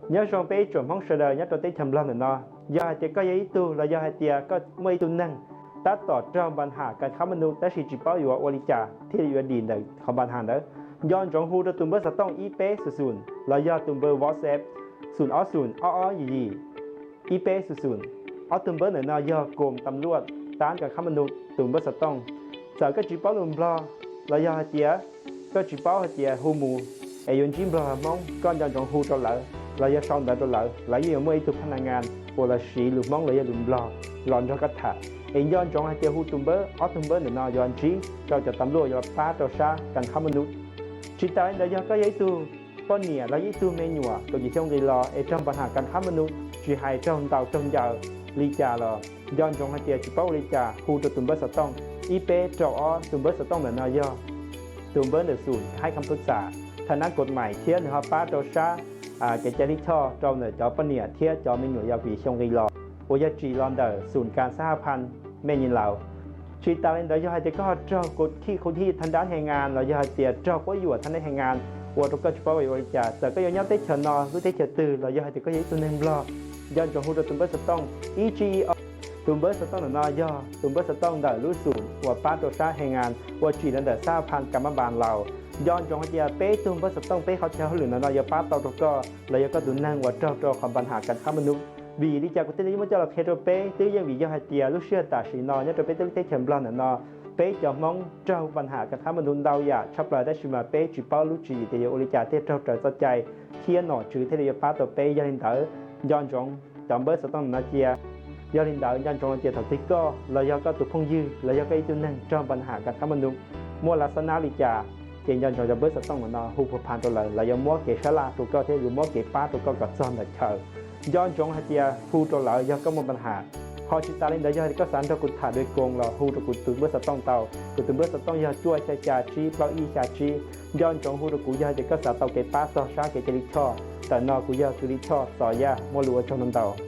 Nyob zoo peb ib tsoom Hmoob sawv daws nyob rau teb chaws Nplog ntawm no, yog hais tias koj yog ib tug los yog hais tias koj muaj ib tug neeg tab tom raug npa nham kas khab maj nus tab sis tsis paub yuav ua li cas thiaj yuav dim ntawm qhov npa nham ntawd, nco ntsoov hu rau tus npawb xov tooj ib peb xus xus los yog tus npawb WhatsApp xus ob xus ob ob yim yim ib peb xus xus. Ob tug npawb ntawm no yog koom tam luaj tab kas khab maj nus tus npawb xov tooj. Txawm koj tsis paub lus Nplog los yog hais tias koj tsis paub hais tias hu mus es yuav ntsib Nplog los Hmoob, koj nco ntsoov hu rau lawv los yog sau ntawv rau lawv, lawv yeej yuav muaj ib tug phab na ngas uas los siv lus Hmoob los yog lus Nplog los nrog koj tham. Es nco ntsoov hais tias hu tus npawb, ob tug npawb ntawm no yuav ntsib rau cov tam luaj yuav pab rau sab kas khab maj nus. Tsis tas li ntawd yog koj yog ib tug poj niam los yog ib tug me nyuam kaum yim xyoo nqis los es raug npa nham kas khab maj nus tsis hais raug ntaus raug ncaws li cas los nco ntsoov hais tias tsis paub ua li cas hu rau tus npawb xov tooj ib peb rau ob. Tus npawb xov tooj ntawm no yog tus npawb ntawm xum haib kham pub txam tha nab kaum maim thiab nws ho pab rau sab kev cai lij choj rau ntawm cov poj niam thiab cov me nyuam yaus kaum yim xyoo nqis los uas yog tsim los ntawm xum kas xab ha phan mej nyis laus. Tsis tas li ntawd yog hais tias koj ho raug khuv thij khuv thij tha nrab he ngas los yog hais tias raug quab yuam tha nrab he ngas ua rau koj tsis paub yuav ua li cas, txawm koj yuav nyob teb chaws no lub teb chaws twg los yog hais tias koj yog ib tug neeg Nplog, nco ntsoov hu rau tus npawb xov tooj ib tsib ib ob. Tus npawb xov tooj ntawm no yog tus npawb xov tooj ntawm lub xum uas pab rau sab he ngas uas tsim los ntawm xab ha phan kas mab npas laus. Nco ntsoov hais tias peb tug npawb xov tooj peb qhov chaw hauj lwm ntawm no yuav pab tau rau koj los yog koj tus neeg uas raug rau qhov npa nham kas khab maj nus. Vim li cas kuv thiaj li muab coj los qhia rau peb? Twb yeej vim yog hais tias lub sij hawm tam sim no nyob rau peb teb lub teb chaws Nplog ntawm no, peb cov Hmoob raug npa nham kas khab maj nus ntau yam tshaj plaws tab sis mas peb tsis paub lub tswv yim tias yuav ua li cas thiaj raug raws txoj cai thiab nom tswv thiaj li yuav pab tau peb. Yog li ntawd, nco ntsoov cov npawb xov tooj ntawm no cia. Yog li ntawd nco ntsoov hais tias thaum twg koj los yog koj tus phooj ywg los yog koj ib tug neeg raug npa nham kas khab maj nus muaj laj xab nab li cas, ces nco ntsoov cov npawb xov tooj ntawm no hu phuv phas rau lawv, lawv yuav muab kev sab laj rau koj thiab yuav muab kev pab rau koj kom txog ntawm chaw. Nco ntsoov hais tias hu rau lawv yog koj muaj npa nham. Ho tsis tas li ntawd yog hais tias koj xav nrog kuv tham dua koos los hu rau kuv tus npawb xov tooj tau, kuv tus npawb xov tooj yog cuaj xya xya tsib plaub ib xya tsib. Nco ntsoov hu rau kuv yog hais tias koj xav tau kev pab txog sab kev cai lij choj. Ntawm no kuv yog kwv Lij Choj Xos Yaj, muaj lus ua tsaug ntau ntau.